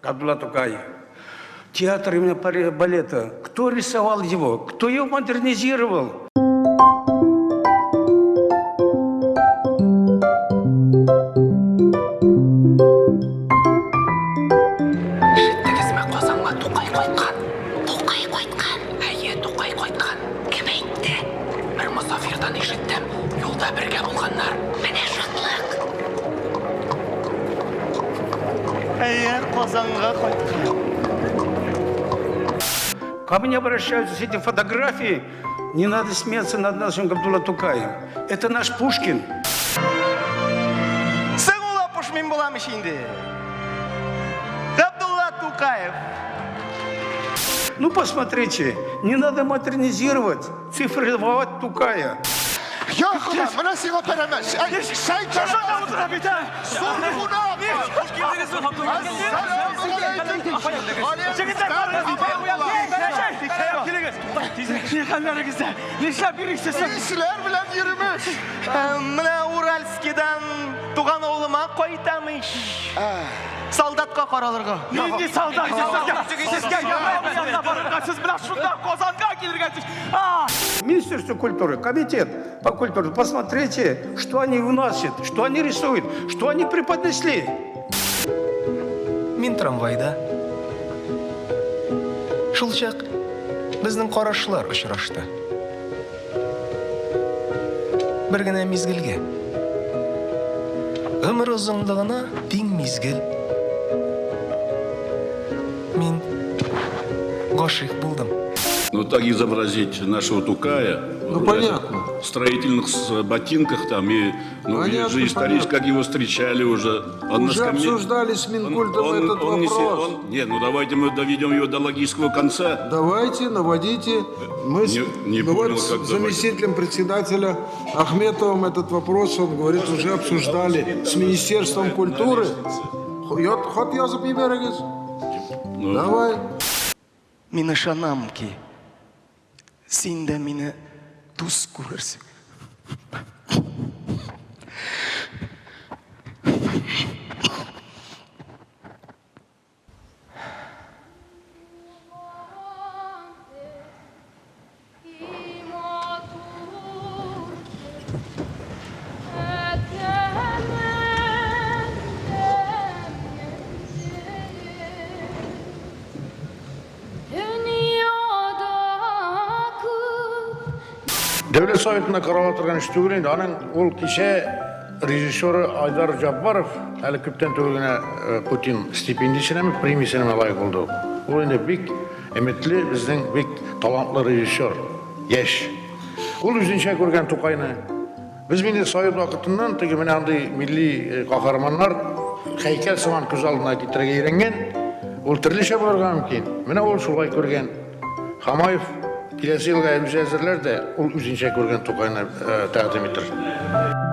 Габдулла Тукай. Театр имени балета. Кто рисовал его? Кто его модернизировал? Ишеттегезме, Казанга Тукай кайткан. Тукай кайткан? Әйе, Тукай кайткан. Кем әйтте? Бер мосафирдан ишеттем. Юлда бергә булганнар. Менә шатлык. Әйе, Казанга кайткан. Ко мне обращаются с эти фотографии. Не надо смеяться над нашим Габдулла Тукаем. Это наш Пушкин. Соң ул Апуш мин булам ич инде. Габдулла Тукаев. Ну, посмотрите, не надо модернизировать, цифровать Тукая. Я Хода, менә сиңа пәрәмәч. Әй, шайтан. Утыра бит, ә? Зур кунак. Җегетләр, килегез. Ни хәлләрегездә? Нишләп йөрисез? Кешеләр белән йөремеш. Менә Уральскидан туган авылыма кайтам ич. Солдатка каралырга. Нинди солдат? Сезгә янына барырга, сез менә шунда Казанга килергә тиеш. Министерство культуры, комитет по культуре, посмотрите, что они вносят, что они рисуют, что они преподнесли. Мин трамвайда. Шулчак безнең карашлар очрашты. Бер генә мизгелгә. Гомер озынлыгына тиң мизгел. Мин гашыйк булдым. Ну, так изобразить нашего Тукая. Ну, понятно. В строительных ботинках там и, ну, Понятно, же исторически, понятно. как его встречали уже. Он на Уже скамье- обсуждали с Минкультом этот он не се- вопрос. не, ну давайте мы доведем его до логического конца. Давайте, наводите. Мы с, Не ну понял, вот с как давайте. заместителем председателя Ахметовым этот вопрос, он говорит, уже обсуждали с Министерством культуры. Хат язып җибәрегез. Ну, Давай. Мин ышанам ки, син дә мине дус күрерсең. Дәүләт Советында карала торган эш түгел инде. Аның ул кичә режиссеры Айдар Җаббаров әле күптән түгел генә Путин стипендиясенәме, премиясенәме лаек булды. Ул инде бик өметле, безнең бик талантлы режиссер, яшь. Ул үзенчә күргән Тукайны. Без инде совет вакытыннан теге менә андый милли каһарманнар һәйкәл сыман күз алдына китерергә өйрәнгән. Ул төрлечә булырга мөмкин. Менә ул шулай күргән. Хамаев киләсе елга үзе әзерләр дә, ул үзенчә күргән Тукайны тәкъдим итер.